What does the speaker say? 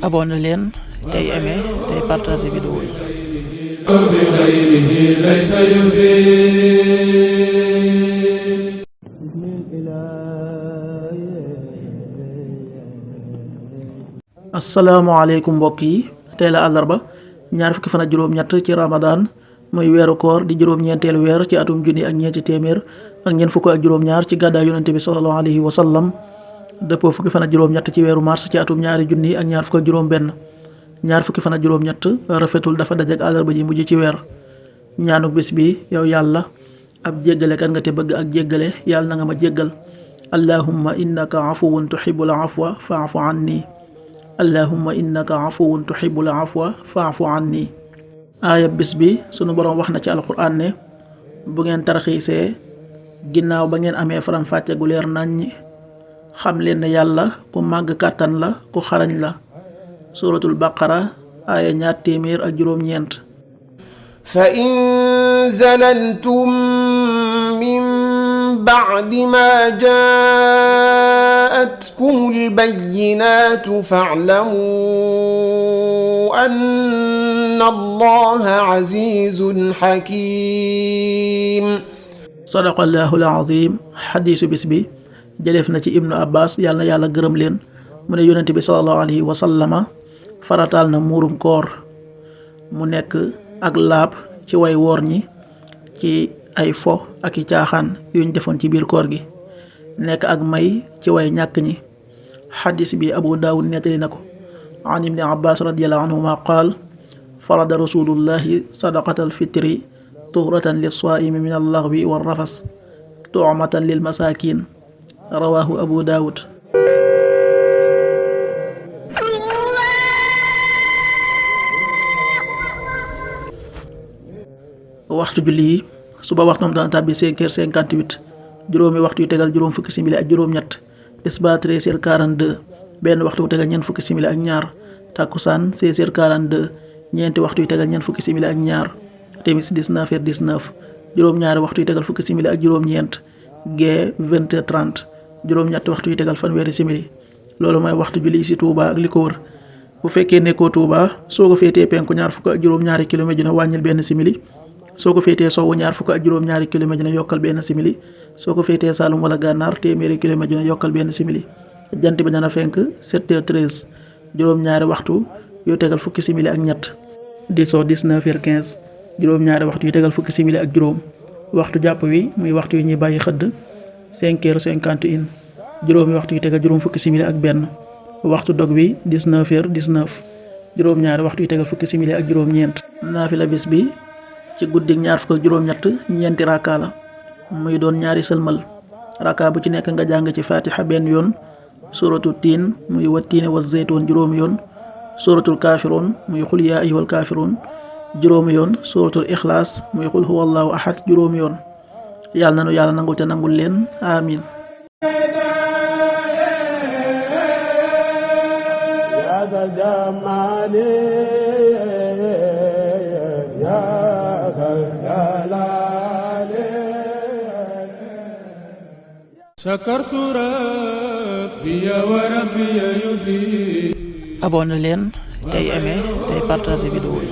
abonné leen tey aimé tey partagé vidéo yi. asalaamaaleykum mbokk yi, tey la àllarba ñaar fukki fan ak juróom-ñett ci Ramadan muy weeru koor di juróom-ñeenteelu weer ci atum junni ak ñeenti téeméer ak ñeent fukk ak juróom-ñaar ci gàddaay yonente bi sallallahu alayhi wa sallam dëppoo fukki fan ak juróom-ñett ci weeru mars ci atum ñaari junni ak ñaar fukk ak juróom-benn ñaar fukki fan ak juróom-ñett rafetul dafa dajeek àllarba ji mujj ci weer. ñaanuk bis bi: yow yàlla ab jéggalekat nga te bëgg ak jéggale, yàlla na nga ma jéggal. allahumma innaka afuwun tuhibbul afwa fa'fu anni. allahumma innaka afuwun tuhibbul afwa fa'fu anni. aaya bis bi sunu boroom wax na ci alquran ne bu ngeen tarxiisee ginnaaw ba ngeen amee faram-fàcce gu leer naññ, xam leen ne yàlla ku màgg kàttan la, ku xarañ la. suratul baqara aaya 200 fa in zalaltum min ba'di ma ja'atkumul bayyinatu fa'lamu anna allaha azizun hakim. sadaqallahul azim. xadiisu bis bi jëleef na ci ibnu abbas, yàlla na yàlla gërëm leen, mu ne yonente bi sallallahu alayhi wa sallama farataal na muurum koor mu nekk ak laab ci way woor ñi ci ay fo ak i caaxaan yuñ defoon ci biir koor gi, nekk ak may ci way ñàkk ñi. xadis bi abu daawud nettali na ko an ibni abbas radiallahu anhuma qaal farada rasulullahi sadaqatal fitri tuhratan lissaimi min allaghwi wa rafas tu'matan lil masakin. rawahu abu daawud. waxtu julli yi: suba waxtoom dana tàbbi 5h58, juróomi waxtu yu tegal juróom fukki simili ak juróom-ñett. tisbaar 13h42, benn waxtu yu tegal ñeent fukki simili ak ñaar. takkusaan 16h42, ñeenti waxtu yu tegal ñeent fukki simili ak ñaar. timis 19h19, juróom-ñaari waxtu yu tegal fukki simili ak juróom-ñeent. gee 20h30, juróom-ñetti waxtu yu tegal fanweeri simili. loolu mooy waxtu julli ci Touba ak li ko wër. bu fekkee nekkoo Touba, soo ko féetee penku ñaar fukk ak juróom-ñaari kilomètre dina wàññil benn simili. soo ko féetee sowwu ñaar fukk ak juróom-ñaari kilomètre dina yokkal benn simili. soo ko féetee Saalum wala Gànnaar téeméeri kilomètre dina yokkal benn simili. jant bi dana fenk 7h13, juróom-ñaari waxtu yu tegal fukki simili ak ñett. di soo 19h15, juróom-ñaari waxtu yu tegal fukki simili ak juróom. waxtu jàpp wi muy waxtu yu ñuy bàyyi xëdd 5h51, juróomi waxtu yu tegal juróom fukki simili ak benn. waxtu dog wi 19h19, juróom-ñaari waxtu yu tegal fukki simili ak juróom-ñeent. naafila bis bi ci guddig ñaar fukk ak juróom-ñett ñeenti raka la, muy doon ñaari sëlmal. raka bu ci nekk nga jàng ci fatiha benn yoon, suratul tiin muy wa tiine wa zeytoon juróomi yoon, suratul kaafiroon muy xul yaa ayyuhal kaafiroon juróomi yoon, suratul ixlaas muy xul huwallahu ahad juróomi yoon. yàlla na nu yàlla nangul te nangul leen, amin. abonné leen tey aimé tey partagé vidéo yi.